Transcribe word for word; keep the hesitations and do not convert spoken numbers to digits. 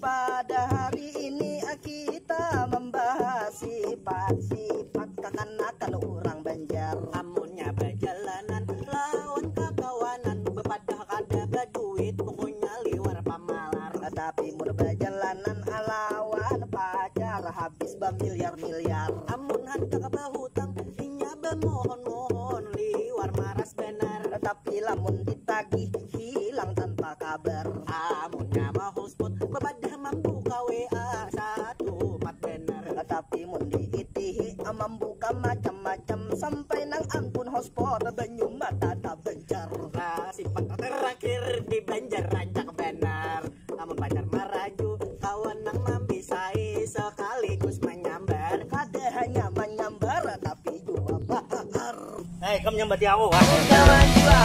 Pada hari ini kita membahas sifat-sifat kakanakan orang Banjar. Amunnya bajalanan lawan kakawanan, bepadah kada baduit, pokoknya liwar pamalar. Tapi mun bajalanan lawan pacar, habis bamiliar-miliar. Amun handak bahutang, inya bamohon-mohon, liwar maras banar. Tapi lamun ditagih, hilang tanpa kabar. Amunnya mau hotspot, bepadah mambuka W A, satumat banar. Tapi mun diitihi, mambuka macam-macam, sampai nang ampun hotspot, banyu mata tabancar. Lah, sifat terakhir di Banjar rancak banar. Amun pacar maraju, kawan nang mambisai, sekaligus manyambar. Kada hanya manyambar, tapi jua bahar. Hei, kam nyambati aku, ah. Kawan jua